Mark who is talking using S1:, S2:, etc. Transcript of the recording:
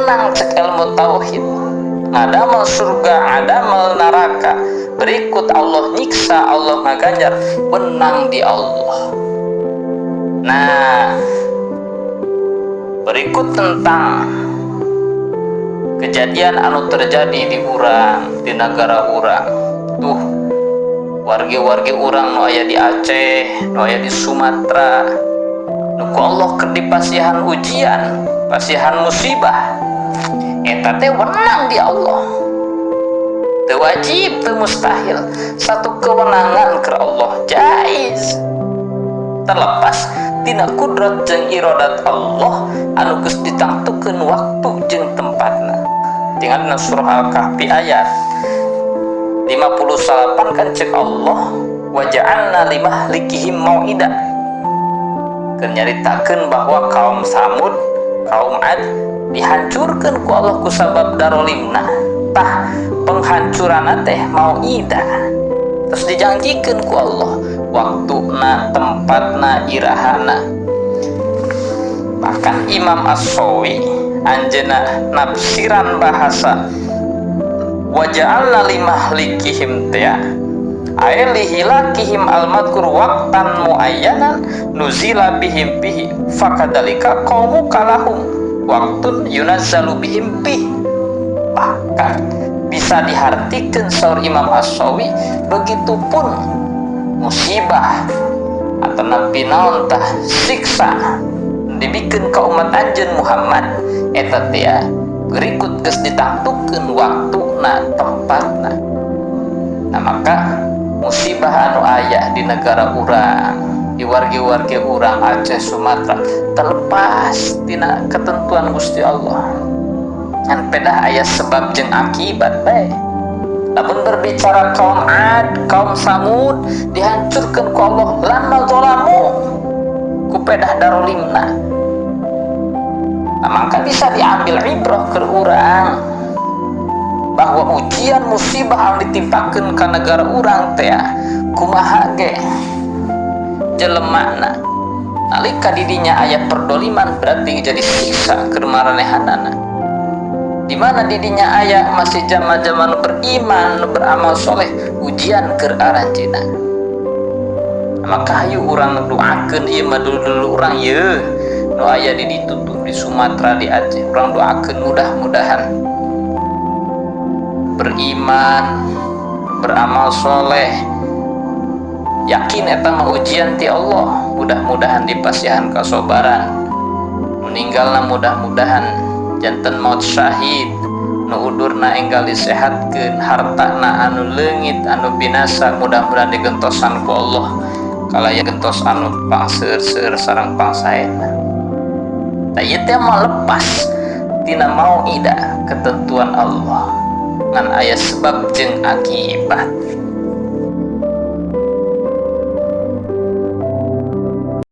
S1: Wenang cek ilmu tauhid ngadamel surga, ngadamel neraka. Berikut Allah nyiksa, Allah ngaganjar, wenang di Allah. Nah, berikut tentang kejadian anu terjadi di urang, di negara urang tuh, wargi-wargi urang nu aya di Aceh, nu aya di Sumatera, nu ku Allah keur dipasihan ujian, pasihan musibah, eta teh wenang di Allah. Teu wajib, teu mustahil, satu kewenangan ke Allah, jaiz, terlepas tina kudrat jeung iradat Allah anu geus ditangtukeun waktu jeung tempatna. Tinggal dina surah Al-Kahfi ayat 58 kan cek Allah, waja'alna limahlikihim mau'ida. Keur nyaritakeun bahwa kaum Samud, kaum Ad dihancurkan ku Allah ku sabab darolimna. Tah, penghancuran teh mau'ida, terus dijanjikan ku Allah waktuna, tempatna, irahana. Bahkan Imam As-Sawi anjeuna nafsiran bahasa waja'alna limahlikihim teh ay lihilakihim al-madkur waqtan muayyanan nuzila bihim bihi, fakadalika qaumuka lahum waktun yunazzalu bihim bih. Bahkan bisa dihartikan saur Imam As-Sawi, begitupun musibah atau nabi naon tah, siksa dibikin ke umat anjeun Muhammad, eta teh berikut geus ditangtukeun waktuna, tempatna. Nah, maka musibah anu aya di negara urang, di wargi-wargi urang Aceh, Sumatera, terlepas tina ketentuan Gusti Allah, ngan pedah aya sebab jeung akibat bae. Lamun berbicara kaum Ad, kaum Samud dihancurkan ku Allah lama zolamu ku pedah darolimna. Nah, maka bisa diambil ibrah ke urang bahwa ujian musibah yang ditimpakan ke negara urang teh, kumaha ge jelemana, nalika didinya aya perdoliman berarti jadi siksa keur maranehanana. Di mana didinya aya masih zaman-zaman beriman, beramal soleh, ujian keur aranjeunna. Maka hayu urang doakeun ieu mah dulu-dulu urang ye nu aya di ditu tuh, di Sumatera, di Aceh, urang doakeun mudah-mudahan beriman, beramal soleh. Yakin eta mah ujian ti Allah, mudah-mudahan dipasihan kasobaran, meninggalna mudah-mudahan janten maut syahid, nu udurna enggal disehatkeun, hartana anu leungit, anu binasa, mudah-mudahan digentosan ku Allah kalaya gentos anu pangseur-seur sareng pangsaena. Tah, ieu teh mah lepas tina mauida, ketentuan Allah, ngan aya sebab jeung akibat.